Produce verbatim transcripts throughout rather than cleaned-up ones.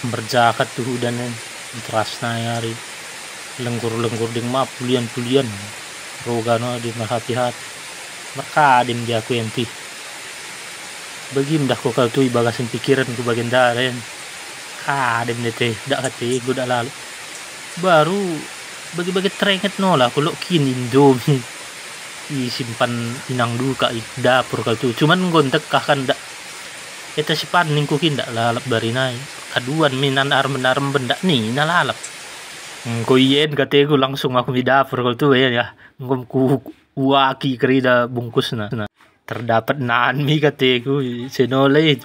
Merjakat tu udan en, terasna ari. Lenggur-lenggur deng ma pulian-pulian. Roga no di merhapi-hapi. Merkadem di aku enti. Bagim dah ko kaltu i bagasen pikirenku bagendaren. Kadem dete, dak kateku dak lalap. Baru bage-bage teringet nola ku lok kin Indomie. Isimpan inang dukak i dapur kaltu. Cuman enggo ndekkah kan dak. Eta sipan ningku kin dak lalap bari nai. Kaduan mi nan arem-arem bendak ni na lalap. Enggo ien kateku langsung aku mi dapur kaltu ya, ya. Enggo ku uaki kerida bungkusna. Terdapat nan mi kateku, senola i.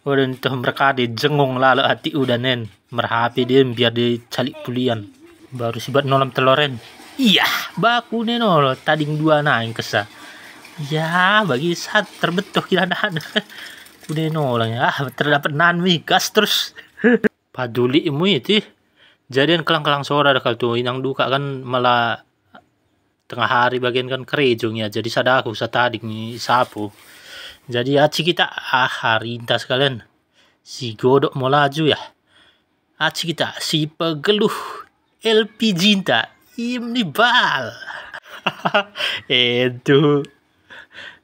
Oda ntoh merkade jengong lalap hati udan en. Merhapi dia mbiar dia calik pulian. Baru sibuat nolam telor en. Iah, baku ne nola tading dua nai kessa. Iah, bagi sat terbetoh kira nan. Kune nola, ah, terdapat nan mi, gas terus. Paduli mu iti. Jadian kelang-kelang sora dah kaltu, inang dukak kan mala tengah hari bagen kan kerejong ya, jadi sada aku satading sapu. Jadi aci kita, ah, hari intas kalian. Si godok mo laju ya. Aci kita, si pegeluh L P G nta, im ni bal. Etu.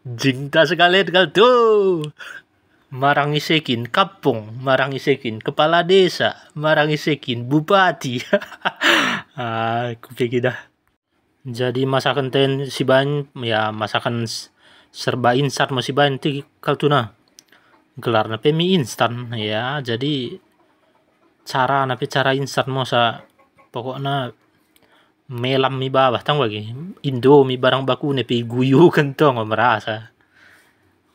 Jingta sekalian kaltu. Marang isekin kampung, marang isekin kepala desa, marang isekin bupati. Ah, kupikir dah. Jadi masaken ten sibain, ya, masaken s-, serba instan mo sibain ti kaltuna. Gelarna pe mi instan, ya, jadi carana pe cara instan mo sa, pokokna melam mi babah tang bagi. Indomie barang bakune pe iguyuken tong merasa.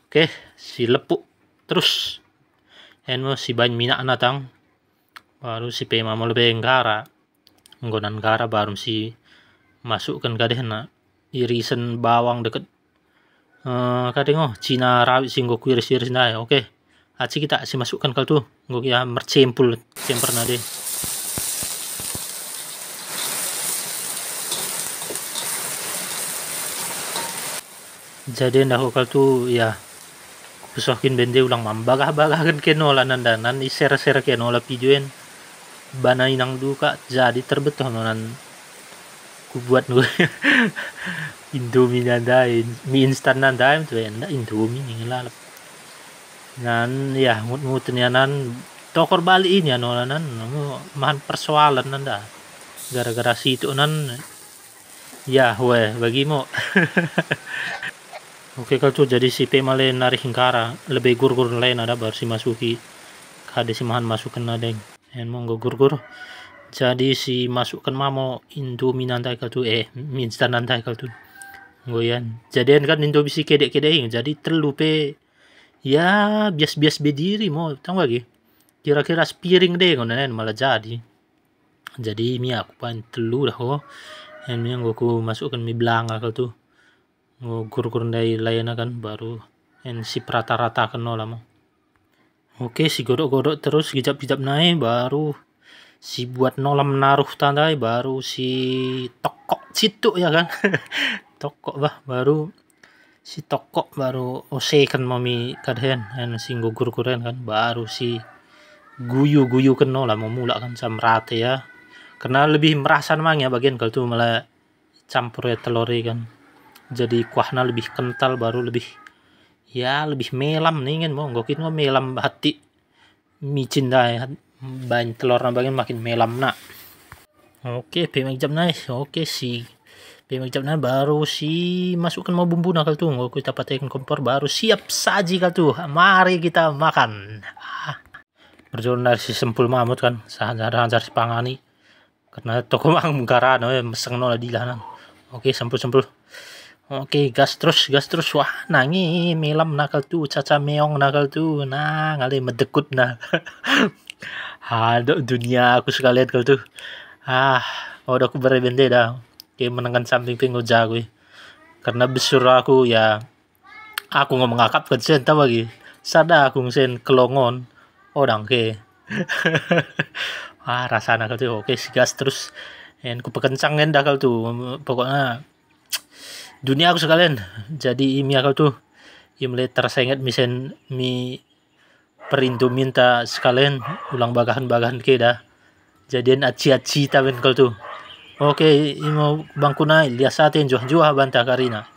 Oke, silepuk terus. En mo sibain minakna tang. Baru sipema mo lebe nggara. Enggo nan nggara baru si masukken kadehna. Irisen bawang dekket, eh, kade ngo, cina rawit si enggo kuiris-iris ndai. Oke. Aci kita si masukken kaltu. Enggo kia mercempul cemperna deh. Jadi enda ko kaltu, ya. Kupesoh kin bende ulang mambagah-bagahken ke nola nanda, nan i-share-share ke nola video en. Bana inang dukak, jadi terbetoh no nan kubuat no. Indomie nanda, mi instan nanda, em tu enda Indomie ni lalap. Nan, ya, ngut-ngut ni nan, tokor balik ini ano nan, mahan persoalan nanda. Gara-gara situ nan, ya, weh, bagi mo. Oke, kaltu jadi sipema le narih nggara, lebe gurgur le nada baru si masuki. Kade si mahan masukken nada. En mo enggo gurgur. Jadi si masukken ma mo Indomie nanda kaltu, eh, mi instan nanda kaltu. Enggo ian. Jadi en kan Indomie si kedek-kedek i, jadi tellu pe, ya, bias-bias be diri mo, tang bagi. Kira-kira sepiring deh, enggo nen mala jadi. Jadi mi aku pain tellu dah ko. En mi enggo kumasukken mi belanga kaltu. Enggo gurgur ndai laena kan, baru en siperata-rataken nola mo. Oke, sigodok-godok terus gijap-gijap nai, baru sibuat nola menaruh ta ndai, baru sitokkok situk ya kan. Tokkok bah, baru sitokkok, baru oseken mo mi kadehen, en si enggo gurgur en kan, baru siguyu-guyuken nola mo mulak kan, sam rate ya. Karena lebih merasa mangi ya bagian kaltu mala campur ya telor i kan. Jadi kuahna lebih kental, baru lebih, ya, lebih melam ningen mo, enggo kin ngo melam hati micin ndai, bain telorna bagian makin melamna. Oke, pema gijap nai, oke, sipema gijap nai, baru simasukken mo bumbuna kaltu, enggo kuitapateken kompor, baru siap saji kaltu, mari kita makan. Ah. Merjolo nari sisempul mamut kan, sahanjar-hanjar sipangani. Karena toko mang menggarano, eh, meseng nola dilah nan. Oke, sempul-sempul. Oke, gas terus, gas terus. Wah, nangi melamna kaltu, caca meongna kaltu. Nah, ngale medekutna. Aduh, dunia aku sekalian kaltu. Ah, oda kubere bende dah. Oke, menengkan samping pe ngo jago i. Karena besur aku, ya, aku ngo mengakapken sen ta bagi. Sada aku sen kelongon. Oda ngke. Ah, rasana kaltu, oke, sigas terus. En kupekencang enda kaltu. Pokokna dunia aku sekalian. Jadi i mi kaltu. I mele tersenget mi sen mi perinduminta sekalen, ulang bagahen-bagahen ke dah. Jadi en aci-acita ben kal tu. Oke, imo bangku nai, lias ate njuah-njuah banta karina.